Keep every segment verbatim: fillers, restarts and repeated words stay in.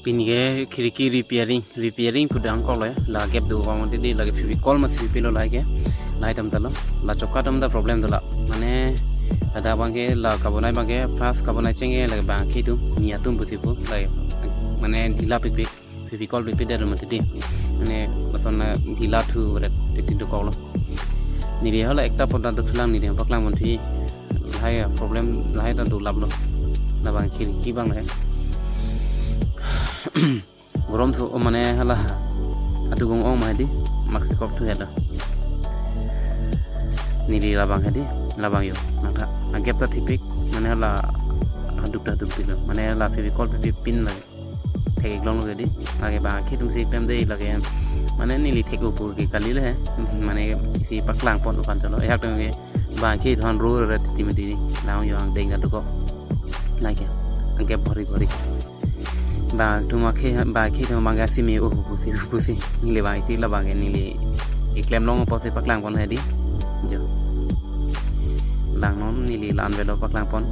Pini ke khirki repairing, repairing pu dangkok lo, la gap dokok mati di, lake Fevicol ma sirpi lo lake, lahai atum ta lo, la choka atum ta problem do la, mane ladak abang ke la kabonai abang ke, plus kabonai cheng ke lake abang ke tu, ni atum pusi pu, lake, mane dhila pikpik, Fevicol pikpik det mati di, mane lason na dhila thu ret titi dokok lo. Neli hala ekta pon ta dothulang, neli paklang ponthu. Lahai problem, lahai ta dolap lo. Labang khirki abang lahai. Gorom thu, oh, mane hala. Atu gong ong ma hedi. Maxi kok thu heda. Neli labang hedi. Labang yo. Nangkha. Agap ta thipik. Mane hala. Haduk ta haduk pik lo. Mane hala Fevicol pikpik pin lake. Thek-ik long lo ke di. Lake abang ke atum si klem de lake. Mane neli thek-o pu ke kali le he. Mane si paklang pon upan chalo. Ehak dong ke abang ke thon ro re ti mati di. Lang yo angdeng ka dokok. Lake. Angke bhori bhori. Abang atum ke, abang ke atum abang ke si me-o pusi pusi. Neli abang si labang ke neli keklem long apotsi paklang pon hedi. Jo. Lang non neli la-an avelo paklang pon.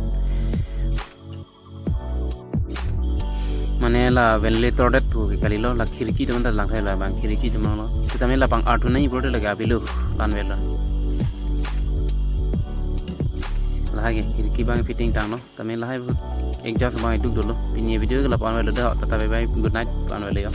Mane la ventilator det pu ke kali lo, la khirki atum ta lang hai, labang khirki atum lo. Sitame labang artu nai bro de lake avelo, la-an avelo. Lahai ke khirki abang fitting tanglo. Tame lahai exhaust abang duk dolo. Pini video ke la-an avelo de, tata bye bye, good night, la-an avelo yo.